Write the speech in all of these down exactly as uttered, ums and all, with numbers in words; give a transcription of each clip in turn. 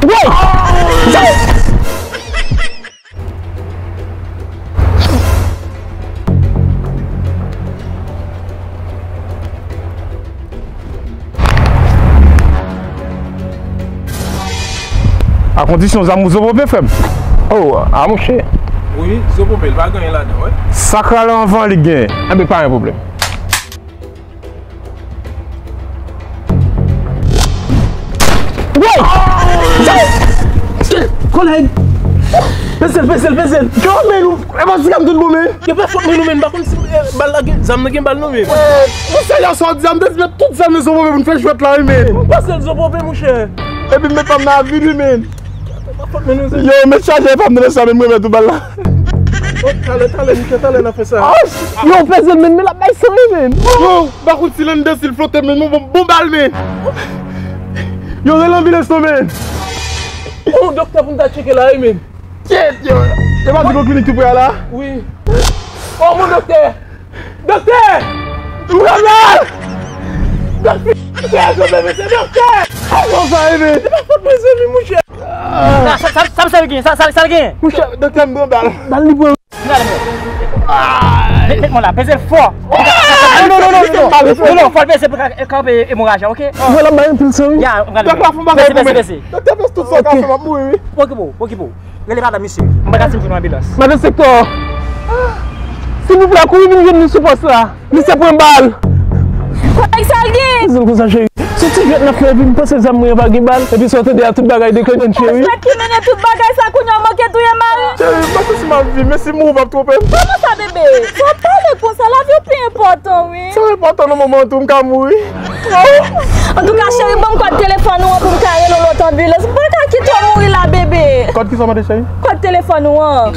Woy! A kondisyon zam ou zo pope, frè m. Oh, a monchè. Wi, zo pope, l pa gen anyen ladan, wi. Sa k rale anvan li gen. Enben, pa gen pwoblèm. Woy! Kòlèg! Peze l, peze l, peze l! Yo, men nou, e pa sika m tout bon, men. Yo pa fòt mwen nou, men, m pa konn si, eh, bal la gen, zam nan gen bal non, men. Eh, monchè, yè swa di a m te di met tout zam nan sou pope pou n fè jwèt la, wi, men. M pase l sou pope, monchè. Epi m met pa m nan avid, wi, men. Yo, met chaje pa m nan sa, men m remèt ou bal la. Oh, talè, talè, monchè, talè n a fè sa. Ah, yo, peze l, men, men l ap bay san, wi, men. Yo, pa konn si landan si l flote, men, bon, bon, bon bal, men. Yo, rele anbilans non, men. Oh, doktè pou n ta tcheke la, wi, men. Kèt, yo. E pa di gon klinik tou prè a la? Wi. Oh, mon doktè. Doktè! Doktè! Doktè! Doktè! Doktè! Kòman sa ye, men? Se pa fòt mwen, zanmi, monchè. Sa, sa, sa, sa, sa l gen? Sa, sa, sa l gen? Monchè, doktè, m pran bal. Bal li pran. Met, met mwen la, peze l fò. Non, non, non, non, non. Non, non, fò l peze pou ka, kanpe emoraji a, oke? Mwen la bay anpil san, wi. Ya, m gade. Doktè, fè yon bagay pou mwen. Peze, peze, peze. Doktè, peze tout sa w ka fè, m ap mouri, wi. Okipe w, okipe w. Rele madanm misye. M pa ka siy pou yon anbilans. Madanm Sektò, silvouplè, kouri vin jwenn nou sou pòs la. Misye pran bal. Kòlèg, sa l gen? Di l konsa, cheri. Se ti jwèt n ap fè, epi m panse zam mwen an pa gen bal. Epi sa w tande a, tout bagay deklannye, cheri. Jwèt ki mennen tout bagay sa, kounye a w manke touye mari. Cheri, m pa santi m ap viv, men si m mouri, w ap twonpe m. Kòman sa, bebe? Sa w pale konsa, lavi w pi enpòtan, wi. Sa enpòtan nan moman an tou, m ka mouri. Antouka, cheri, ban m kòd telefòn ou an pou m ka rele yon lòt anbilans. M pa ka kite w mouri la, bebe. Kòd ki sa w mande, cheri? Kòd telefòn ou an.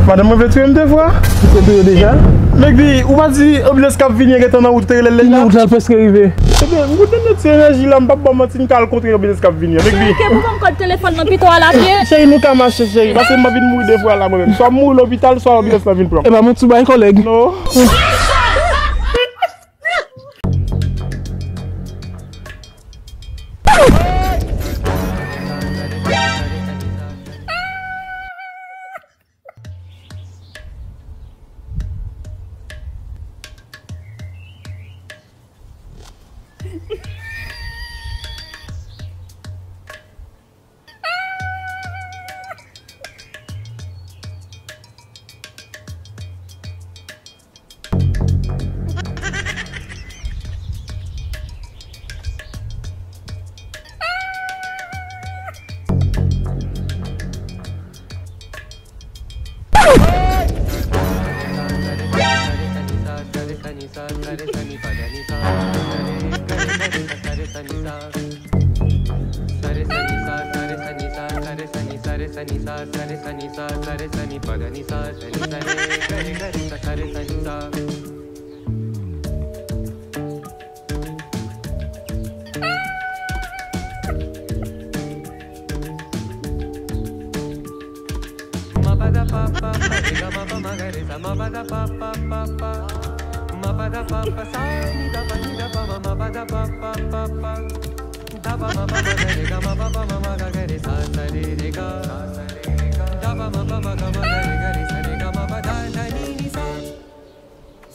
Madanm mwen vle tiye m de fwa. Ou te tiye deja? Megbi, ou pa di anbilans k ap vini an gentan nan wout, te rele l deja? Ki nan wout la, l prèske rive. Ebyen, m kontan mete ti enèji la, m p ap ba w manti, m ka al kontre anbilans k ap vini an. Megbi. Cheri, ke pou ban m kòd telefòn nan pito a la, pye. Cheri, nou ka mache, cheri. Paske m pa vin mouri de fwa la, mwen menm. Swa m mouri lopital, swa anbilans la vin pran m. Epa, mwen tou bay kòlèg. Non.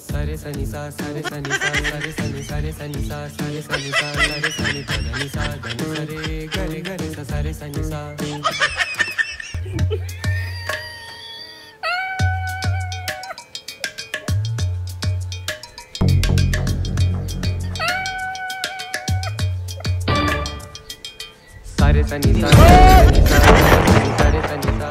Sa re sa ni sa, sa re sa ni sa, sa re sa ni sa, sa re sa ni sa, sa re sa ni sa, sa re sa ni pa da ni sa, da ni sa re, ga re ga re sa, sa re sa ni sa. Sa re sa ni sa, sa re sa ni sa, sa re sa ni sa.